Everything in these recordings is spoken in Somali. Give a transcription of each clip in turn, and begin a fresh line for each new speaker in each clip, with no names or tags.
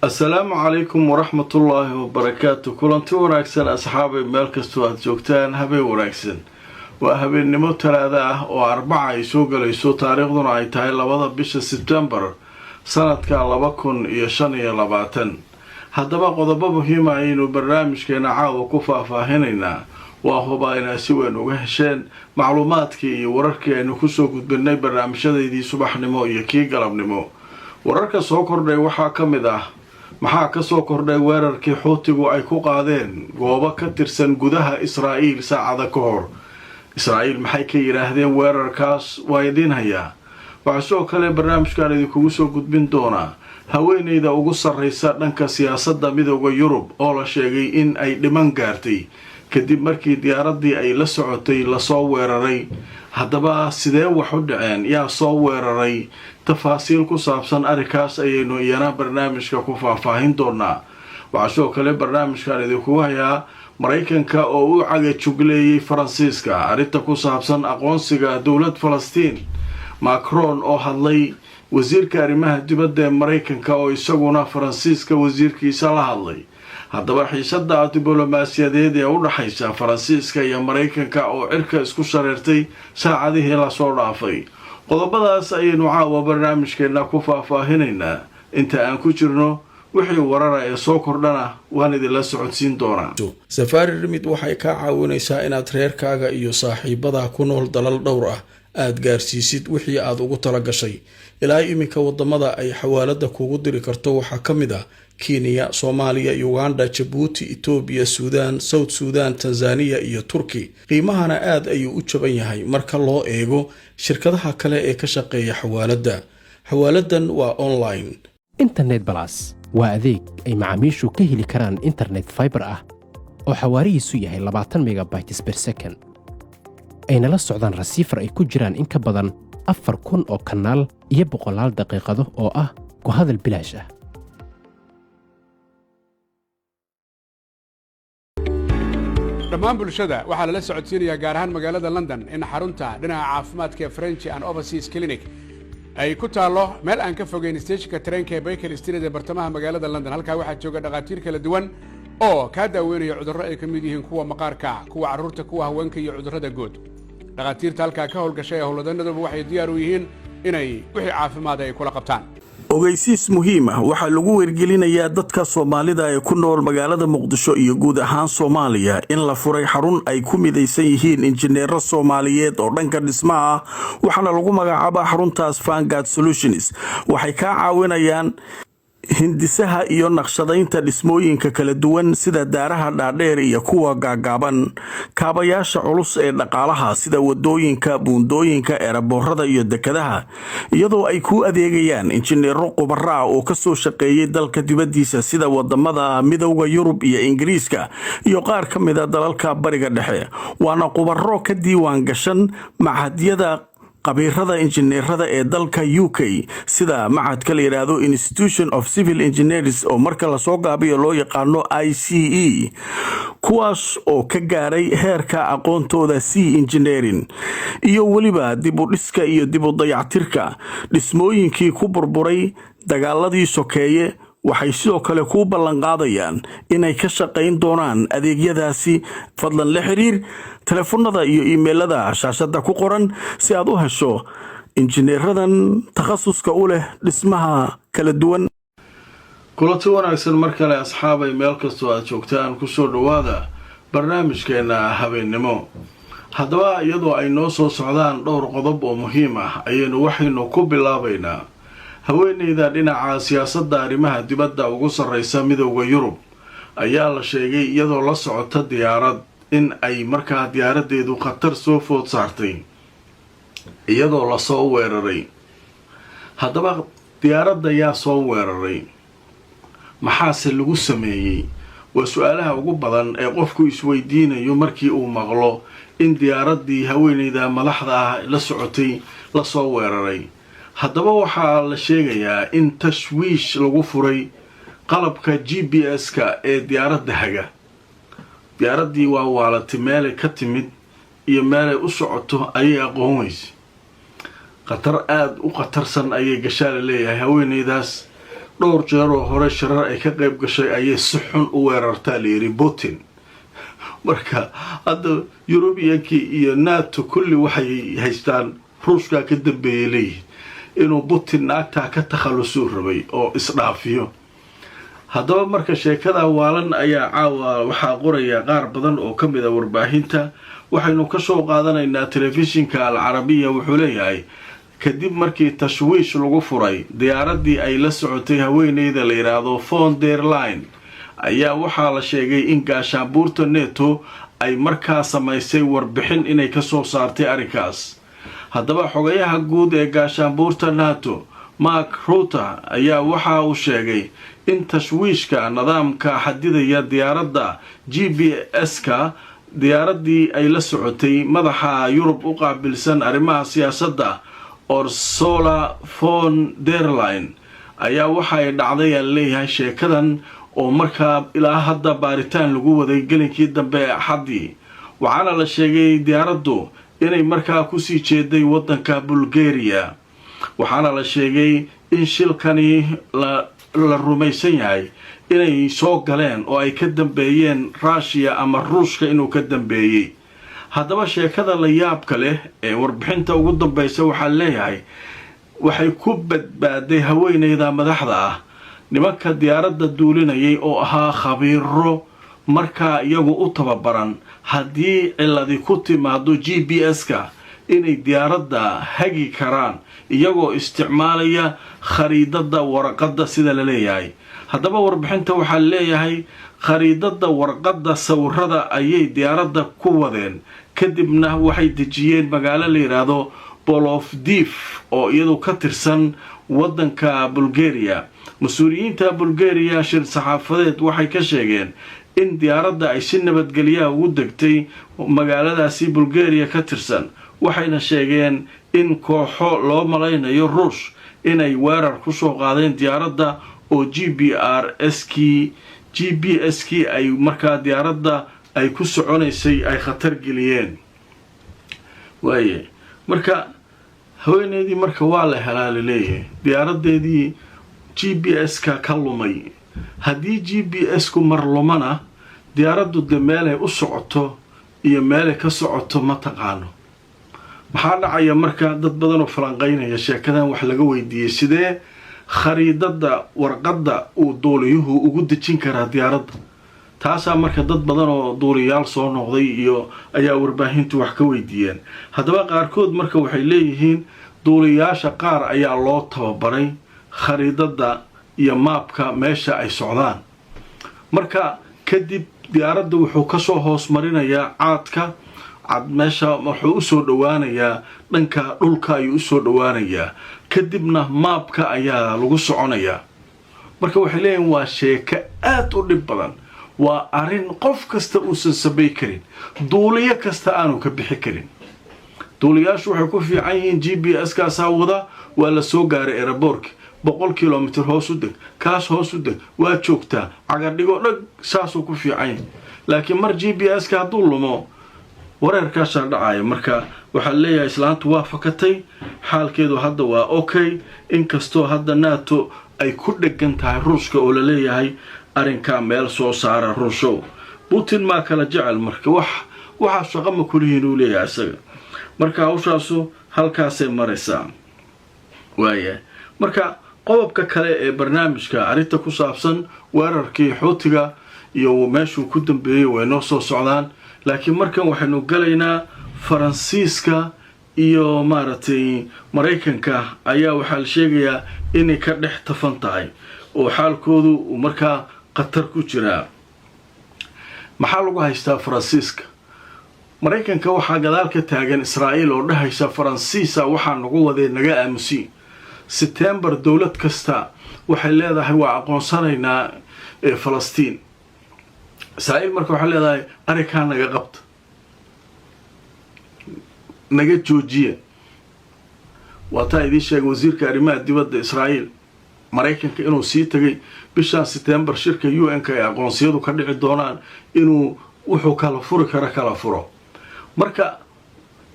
Asalaamu calaykum waraxmatullaahi wabarakaatu. Kulanti wanaagsan, asxaabay, meel kastoo aada joogtaan, habeen wanaagsan. Waa habeennimo Talaada ah oo Arbaca ay soo galayso, taariikhduna ay tahay 2da bisha Sebtembar sanadka 2025. Haddaba, qodobo muhiima ayaynu barnaamijkeena caawa ku faahfaahinaynaa. Waa hubaa inaad si weyn uga hesheen macluumaadkii iyo wararkii aynu kusoo gudbinay barnaamijyadeydii subaxnimo iyo kii galabnimo. Wararka soo kordhay waxaa ka mid ah: maxaa kasoo kordhay weerarkii Xuutigu ay ku qaadeen goobo ka tirsan gudaha Israa'iil saacada ka hor? Israa'iil maxay ka yidhaahdeen weerarkaas? Waa idiin hayaa. Waxaa sidoo kale barnaamijkan idinkugu soo gudbin doonaa haweeneyda ugu sarreysa dhanka siyaasadda Midooda Yurub oo la sheegay in ay dhiman gaartay kadib markii diyaaraddii ay la socotay lasoo weeraray. Haddaba, sidee wax u dhaceen? Yaa soo weeraray? Tafaasiil ku saabsan arrinkaas ayaynu iyana barnaamijka ku faahfaahin doonaa. Waxaa sidoo kale barnaamijkan idinkugu hayaa Maraykanka oo u cagajugleeyey Faransiiska arrinta ku saabsan aqoonsiga dowlad Falastiin, Macron oo hadlay, wasiirka arrimaha dibadda ee Maraykanka oo isaguna Faransiiska wasiirkiisa la hadlay. Haddaba, xiisada diblomaasiyadeed ee u dhaxaysa Faransiiska iyo Maraykanka oo cirka isku shareertay saacadihii lasoo dhaafay. Qodobadaas ayaynu caawa barnaamijkeena ku faahfaahinaynaa. Inta aan ku jirno, wixii warara ee soo kordhana waan idinla socodsiin doonaa.
Safari Remit waxay kaa caawinaysaa inaad reerkaaga iyo saaxiibadaa ku nool dalal dhowr ah aad gaarsiisid wixii aad ugu tala gashay. Ilaa iminka wadamada ay xawaalada kuugu diri karto waxaa ka mid ah Kenya, Soomaaliya, Uganda, Jabuuti, Itoobiya, Suudaan, South Suudan, Tanzaniya iyo Turki. Qiimahana aad ayuu u jaban yahay marka loo eego shirkadaha kale ee ka shaqeeya xawaaladda. Xawaaladan waa online.
Internet Plus waa adeeg ay macaamiishu ka heli karaan internet fiber ah oo xawaarihiisu yahay 20 megabytes per second, ayna la socdaan receiver ay ku jiraan in ka badan 4000 oo kanaal iyo boqolaal daqiiqado oo ah ku hadal bilaash ah.
Dhammaan bulshada waxaa lala socodsiinayaa, gaar ahaan magaalada London, in xarunta dhinaca caafimaadka ee French and Overseas Clinic ay ku taallo meel aan ka fogeyn steeshinka tareenka ee Baker Street ee bartamaha magaalada London. Halkaa waxaa jooga dhakhaatiir kala duwan oo kaa daaweynaya cudurro ay ka mid yihiin kuwa maqaarka, kuwa carruurta, kuwa haweenka iyo cudurrada guud. Dhakhaatiirta halkaa ka howlgashay ee howlwadanaduba waxay diyaar u yihiin inay wixii caafimaad ay kula qabtaan.
Ogeysiis muhiim ah: waxaa lagu wargelinayaa dadka Soomaalida ee ku nool magaalada Muqdisho iyo guud ahaan Soomaaliya in la furay xarun ay ku midaysan yihiin injineero Soomaaliyeed oo dhanka dhismaha ah, waxaana lagu magacaabaa xaruntaas Vanguard Solutions. Waxay kaa caawinayaan hindisaha iyo naqshadaynta dhismooyinka kala duwan, sida daaraha dhaadheer iyo kuwa gaagaaban, kaabayaasha culus ee dhaqaalaha sida wadooyinka, buundooyinka, eeraboorada iyo dekadaha, iyadoo ay kuu adeegayaan injineero khubaro ah oo kasoo shaqeeyay dalka dibaddiisa, sida wadamada Midowda Yurub iyo Ingiriiska iyo qaar ka mida dalalka Bariga Dhexe. Waana khubaro ka diiwaan gashan machadyada khabiirada injineerada ee dalka UK, sida machadka la yidhaahdo Institution of Civil Engineers, oo marka lasoo gaabiyo loo yaqaano ICE, kuwaas oo ka gaaray heerka aqoontooda C engineering, iyo weliba dib u dhiska iyo dib u dayactirka dhismooyinkii ku burburay dagaaladii sokeeye. Waxay sidoo kale kuu ballanqaadayaan inay ka shaqayn doonaan adeegyadaasi. Fadlan la xiriir telefoonada iyo iimeylada shaashada ku qoran si aad u hesho injineeradan takhasuska u leh dhismaha kala duwan. Kulanti wanaagsan mar kale, asxaabay, meel kastoo aad joogtaan, kusoo dhowaada barnaamijkeena habeennimo. Haddaba, iyadoo ay noo soo socdaan dhowr qodob oo muhiim ah, ayaynu waxaynu ku bilaabaynaa haweeneyda dhinaca siyaasadda arrimaha dibadda ugu sarreysa Midowda Yurub ayaa la sheegay, iyadoo la socota diyaarad, in ay markaa diyaaraddeedu khatar soo food saartay iyadoo lasoo weeraray. Haddaba, diyaaradda yaa soo weeraray? Maxaase lagu sameeyey? Waa su-aalaha ugu badan ee qofku isweydiinayo markii uu maqlo in diyaaraddii haweeneyda madaxda ah la socotay lasoo weeraray. Haddaba, waxaa la sheegayaa in tashwiish lagu furay qalabka GPS-ka ee diyaaradda haga. Diyaaraddii waa waalatay, meelay ka timid iyo meelay u socoto ayay aqoon weyse. Khatar aada u khatarsan ayay gashaa la leeyahay haweeneydaas. Dhowr jeeroo hore shirar ay ka qayb gashay ayay si xun u weerartaa layidhi Putin. Marka hadda Yurubiyankii iyo NATO kulli waxay haystaan Ruushkaa ka dambeeyay leeyihin, inuu Putin naagtaa ka takhallusuu rabay oo isdhaafiyo. Haddaba marka sheekada waalan ayaa caawa waxaa qoraya qaar badan oo ka mid a warbaahinta. Waxaynu kasoo qaadanaynaa telefishinka Al Carabiya. Wuxuu leeyahay, kadib markii tashwiish lagu furay diyaaraddii ay la socotay haweeneyda la yidhaahdo Von der Leyen, ayaa waxaa la sheegay in gaashaanbuurta NATO ay markaa samaysay warbixin inay kasoo saartay arrinkaas. Haddaba xogayaha guud ee gaashaanbuurta NATO, Mark Rutte, ayaa waxa uu sheegay in tashwiishka nidaamka xadidaya diyaaradda GPS-ka diyaaraddii ay la socotay madaxa Yurub u qaabilsan arrimaha siyaasadda, Ursula von der Leyen, ayaa waxay dhacday aan leeyahay sheekadan oo markaa ilaa hadda baaritaan lagu waday gelinkii dambe ee Axaddii. Waxaana la sheegay diyaaraddu inay markaa kusii jeeday waddanka Bulgaria. Waxaana la sheegay in shilkani la rumaysan yahay inay soo galeen oo ay ka dambeeyeen Ruushiya ama Ruushka inuu ka dambeeyey. Haddaba sheekada la yaabka leh ee warbixinta ugu dambeysa waxaa leeyahay, waxay ku badbaaday haweeneyda madaxda ah nimanka diyaaradda duulinayay oo ahaa khabiiro markaa iyagu u tababaran haddii ciladi ku timaado GPS-ka inay diyaaradda hagi karaan iyagoo isticmaalaya khariidada warqadda, sida la leeyahay. Haddaba warbixinta waxaa leeyahay, khariidada warqadda sawirada ayay diyaaradda ku wadeen, kadibna waxay dejiyeen magaalo la yidhaahdo Plovdiv oo iyadu ka tirsan waddanka Bulgaria. Mas-uuliyiinta Bulgaria shir saxaafadeed waxay ka sheegeen in diyaaradda ay si nabadgelyaha ugu degtay magaaladaasi Bulgaria ka tirsan, waxayna sheegeen in kooxo loo malaynayo Ruush inay weerar kusoo qaadeen diyaaradda oo GPRS kii GPS kii ay markaa diyaaradda ay ku soconaysay ay khatar geliyeen. Waaye marka haweeneydii marka waa la helaa laleeyahay, diyaaraddeedii GPS-ka ka lumay. Haddii GPS ku mar lumana, diyaaraddu de meelay u socoto iyo meelay ka socoto ma taqaano. Maxaa dhacaya marka? Dad badan oo falanqaynaya sheekadan wax laga weydiiyey, sidee khariidada warqadda uu duuliyuhu ugu dejin karaa diyaaradda? Taasaa marka dad badan oo duuliyaal soo noqday iyo ayaa warbaahintu wax ka weydiiyeen. Haddaba qaarkood marka waxay leeyihiin, duuliyaasha qaar ayaa loo tababaray khariidada iyo maabka meesha ay socdaan. Marka kadib diyaaradda wuxuu kasoo hoos marinayaa caadka cad, meesha wuxuu usoo dhowaanayaa dhanka dhulka ayuu usoo dhowaanayaa, kadibna maabka ayaa lagu soconayaa. Marka waxay leeyihin, waa sheeko aada u dhib badan, waa arrin qof kasta uusan samay karin, duuliyo kasta aanu ka bixi karin. Duuliyaashu waxay ku fiican yihiin GPS kaasaa wada, waa la soo gaaray airport-ki, 100 kilomitr hoos u deg, kaas hoos u deg, waa joogtaa, cagardhigo dhag, saasuu ku fiican yahay. Laakiin mar GPS-ka hadduu lumo, wareerkaasaa dhacaya. Marka waxaa leeyahay, islaantu waa fakatay, xaalkeedu hadda waa okay, inkastoo hadda NATO ay ku dhegan tahay Ruushka oo laleeyahay arrinkaa meel soo saara Ruushow. Putin maa kala jecel, marka wax waxaa shaqo ma kulihiin uu leeyahay isaga. Marka hawshaasu halkaasay maraysaa. Waaya, marka qodobka kale ee barnaamijka, arrinta ku saabsan weerarkii Xuutiga iyo meeshuu ku dambeeyey way noo soo socdaan, laakiin markan waxaynu galaynaa Faransiiska iyo maaragtay Maraykanka ayaa waxaa la sheegayaa inay ka dhex tafan tahay oo xaalkoodu uu markaa khatar ku jiraa. Maxaa lagu haystaa Faransiiska? Maraykanka waxaa gadaal ka taagan Israa'iil oo dhahaysa, Faransiisa waxaa nagu wadee naga aamusi. Setembar dowlad kasta waxay leedahay waa aqoonsanaynaa Falastiin. Israa'iil marka waxay leedahay, arrinkaa naga qabta, naga joojiya. Waa taa idiin sheegay wasiirka arrimaha dibadda Israa'iil Maraykanka inuu sii tagay bishaan Setembar shirka UN-ka ay aqoonsiyadu ka dhici doonaan, inuu wuxuu kala furi kara kala furo. Marka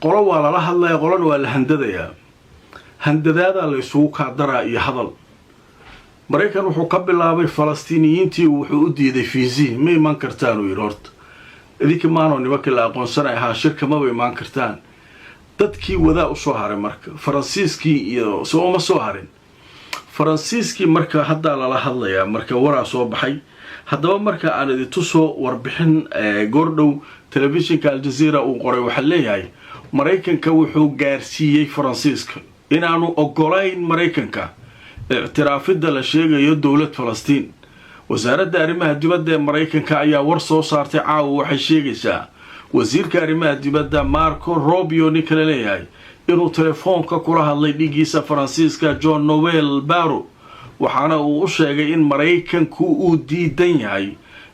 qolo waa lala hadlaya, qolona waa la handadayaa, handadaadaa la isugu kaadaraa iyo hadal. Maraykan wuxuu ka bilaabay Falastiiniyiintii, wuxuu u diiday fiisihii. Ma imaan kartaan, uu yidhi. Horta idinka maanoo nimankii la aqoonsanay ahaa, shirka maba imaan kartaan. Dadkii wadaa usoo haray marka Faransiiskii iyo soo uma soo harin Faransiiskii. Marka haddaa lala hadlayaa, marka waraa soo baxay. Haddaba marka aan idintusoo warbixin goordhow telefishinka Aljazeera uu qoray, waxaa leeyahay Maraykanka wuxuu gaarsiiyey Faransiiska inaanu ogolayn Maraykanka ictiraafidda la sheegayo dowlad Falastiin. Wasaaradda arrimaha dibadda ee Maraykanka ayaa war soo saartay caawa. Waxay sheegaysaa wasiirka arrimaha dibadda Marco Rubio, ninka la leeyahay, inuu telefoonka kula hadlay dhigiisa Faransiiska Jean Noel Barrot, waxaana uu u sheegay in Maraykanku uu diidan yahay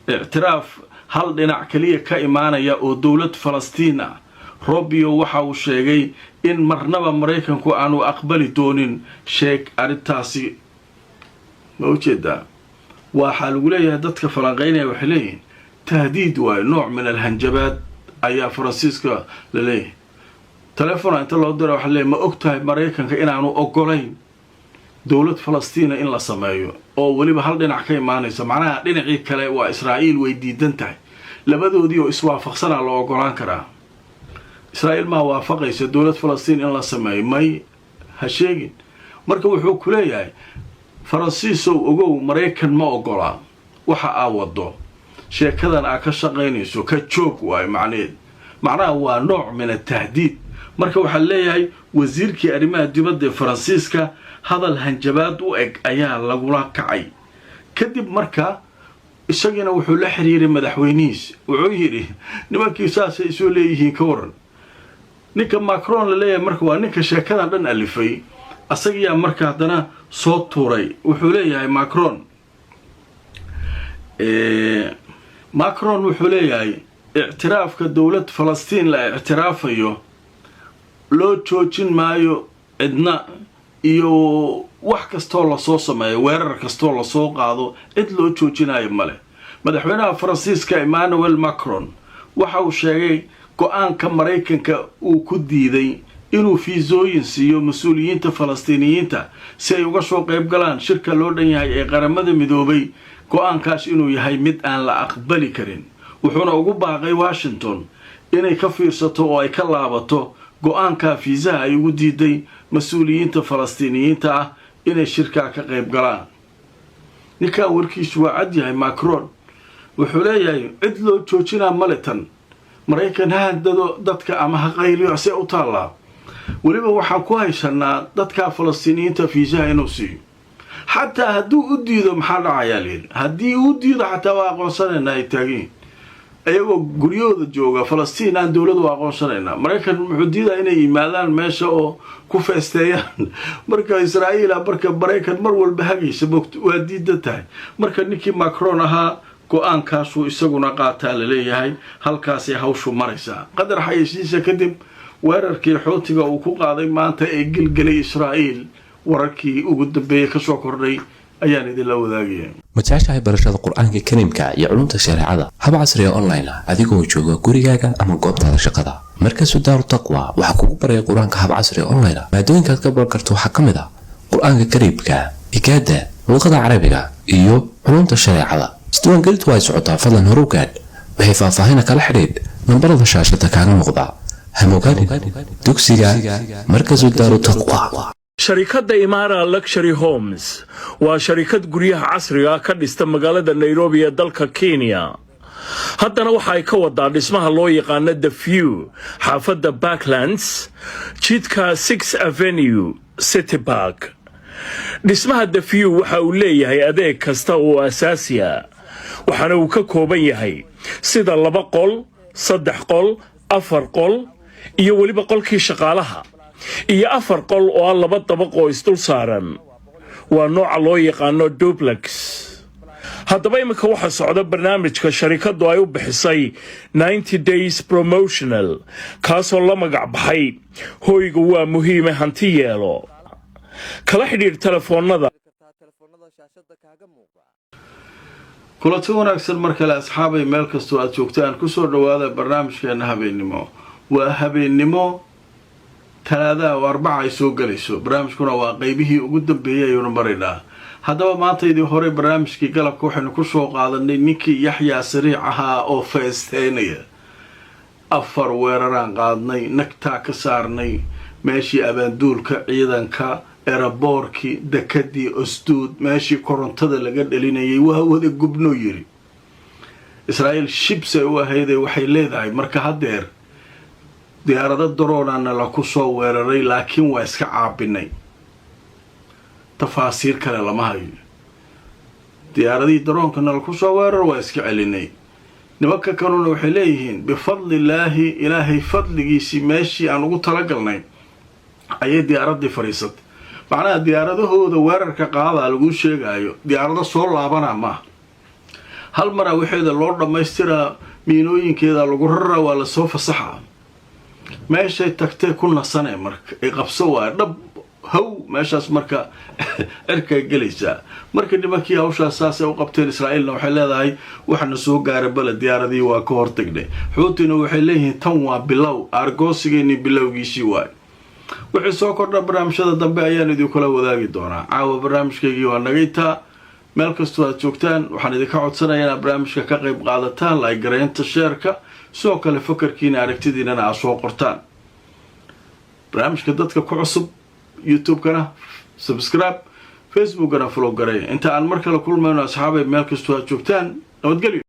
ictiraaf hal dhinac kaliya ka imaanaya oo dowlad Falastiin ah. Rubio waxa uu sheegay in marnaba Maraykanku aanu aqbali doonin sheeg arrintaasi. Ma ujeedaa? Waxaa lagu leeyahay, dadka falanqeynaya waxay leeyihiin tahdiid waayo, nooc min alhanjabaad ayaa Faransiiska la leeyahay. Telefona inta loo dira waxaa leeyahy, ma og tahay Maraykanka inaanu ogolayn dowlad Falastiina in la sameeyo oo weliba hal dhinac ka imaanaysa? Macnaha dhinacii kale waa Israa'iil, way diidan tahay. Labadoodii oo iswaafaqsanaa la ogolaan karaa. Israa'iil maa waafaqaysa dowlad Falastiin in la sameeyo? May, ha sheegin. Marka wuxuu ku leeyahay Faransiisow, ogow, Maraykan ma ogolaa waxa aa wado, sheekadan aa ka shaqaynayso ka joog waayo macnaheed. Macnaha waa nooc min atahdiid. Marka waxaa leeyahay wasiirkii arrimaha dibadda ee Faransiiska hadal hanjabaad u eg ayaa lagula kacay. Kadib marka isagiina wuxuu la xiriiray madaxweynihiis, wuxuu yidhi nimankii saasay isoo leeyihiin, ka waran? Ninka Macron la leeyahay marka waa ninka sheekadan dhan alifay, asagiyaa marka haddana soo tuuray. Wuxuu leeyahay Macron wuxuu leeyahay ictiraafka dowlad Falastiin la ictiraafayo loo joojin maayo cidna, iyo wax kastoo lasoo sameeyo, weerar kastoo lasoo qaado, cid loo joojinayo male. Madaxweynaha Faransiiska Emmanuel Macron waxa uu sheegay go-aanka Maraykanka uu ku diiday inuu fiisooyin siiyo mas-uuliyiinta Falastiiniyiinta si ay uga soo qayb galaan shirka loo dhan yahay ee Qaramada Midoobay, go-aankaas inuu yahay mid aan la aqbali karin. Wuxuuna ugu baaqay Washington inay ka fiirsato oo ay ka laabato go-aanka fiisaha ay ugu diiday mas-uuliyiinta Falastiiniyiinta ah inay shirkaa ka qayb galaan. Ninkan warkiisu waa cad yahay. Macron wuxuu leeyahay cid loo joojinaa male tan. Maraykan ha handado dadka ama ha qayliyo, see u taallaa. Weliba waxaan ku haysanaa dadka Falastiiniyiinta fiisaha inuu siiyo. Xataa hadduu u diido maxaa dhacayaa layidhi? Haddii uu diido xataa waa aqoonsanaynaa, ay taagiin iyagoo guryahooda jooga Falastiin aan dowladu aqoonsanaynaa. Maraykan muxuu diidaa? Inay yimaadaan meesha oo ku feesteeyaan. Marka Israa'iila, marka Maraykan mar walba hagaysa mogt waa diidan tahay. Marka ninkii Macron ahaa go-aankaasuu isaguna qaataa laleeyahay. Halkaasay hawshu maraysaa. Qadar xayeysiisa kadib, weerarkii Xuutiga uu ku qaaday maanta ee gelgelay Israa'iil, wararkii ugu dambeeyey kasoo kordhay ayaan idinla wadaagaya.
Ma jeceshahay barashada Qur-aanka Kariimka iyo culumta shareecada hab casriga online ah, adigoo jooga gurigaaga ama goobtaada shaqada? Markasu Daaru Taqwa waxaa kugu baraya Qur-aanka hab casriga online ah. Maadooyinkaad ka baran karto waxaa ka mid ah Qur-aanka Kariimka, higaada, luqada Carabiga iyo culumta shareecada. Isdiiwaangelintu ay socotaa, fadlan horugaadh. Waxay faahfaahina kala xidhiidh nambarada shaashada kaaga muuqda. Hamogaadhin dugsiga Markasu Daaru Taqwa.
Sharikadda Imaara Luxury Homes waa sharikad guryaha casriga ka dhista magaalada Nairobi ee dalka Kenya. Haddana waxa ay ka wadaa dhismaha loo yaqaano The View, xaafadda Parklands, jidka 6 Avenue, City Park. Dhismaha The View waxa uu leeyahay adeeg kasta oo asaasi ah, waxaana uu ka kooban yahay sida laba qol, saddex qol, afar qol iyo weliba qolkii shaqaalaha iyo afar qol oo ah laba dabaq oo isdul saaran. Waa nooca loo yaqaano duplex. Haddaba iminka waxaa socda barnaamijka sharikaddu ay u bixisay 90 days promotional, kaasoo la magac baxay "Hoyga waa muhiime hanti yeelo". Kala xidhiidh telefoonnada.
Kulanti wanaagsan mar kale, asxaabay, meel kastoo aada joogtaan, kusoo dhawaada barnaamijkeena habeennimo. Waa habeennimo Talaadaha oo Arbaca ay soo gelayso. Barnaamijkuna waa qeybihii ugu dambeeyay ayuunu maraynaa. Haddaba maantaydii hore barnaamijkii galabka waxaynu kusoo qaadanay ninkii Yaxyaa Sariic ahaa oo feesteynaya. Afar weeraraan qaadnay, nagtaa ka saarnay meeshii abaanduulka ciidanka, airportkii, dekadii Osduud, meeshii korontada laga dhalinayay, waa wada gubnoo yiri. Israa'iil shibsay u ahaydee, waxay leedahay marka haddeer diyaarado daroonana la ku soo weeraray, laakiin waa iska caabinay. Tafaasiir kale lama hayo. Diyaaradihii daroonkana laku soo weerar, waa iska celinay. Nimanka kaluna waxay leeyihiin bifadlillaahi, Ilaahay fadligiisii, meeshii aan ugu talagalnay ayay diyaaradii fadhiisatay. Macnaha diyaaradahooda weerarka qaadaa laguu sheegaayo diyaarado soo laabanaa maaha. Hal maraa waxeeda loo dhammaystiraa, miinooyinkeeda lagu raraa, waa lasoo fasaxaa, meeshay tagtay ku nasane. Marka ay qabso waaya dhab haw meeshaas, marka cirkaa gelaysaa. Marka nimankii hawshaas saasay u qabteen. Israa'iilna waxay leedahay waxana soo gaara bale, diyaaradihii waa ka hortagnay. Xuutina waxay leeyihiin tan waa bilow, aargoosigeeni bilowgiisii waay. Wixii soo kordha barnaamijyada dambe ayaan idinkula wadaagi doonaa. Caawa barnaamijkaygii waa nagaytaa. Meel kastoo aad joogtaan waxaan idinka codsanaya inaad barnaamijka ka qayb qaadataan, like gareynta, shareka, sidoo kale fakarkiina, aragtidiinana aad soo qortaan. Barnaamijka dadka ku cusub YouTube-kana subscribe, Facebookana follow gareeya. Inta aan mar kale kulmayno, asxaabay, meel kastoo aad joogtaan, nabadgelyo.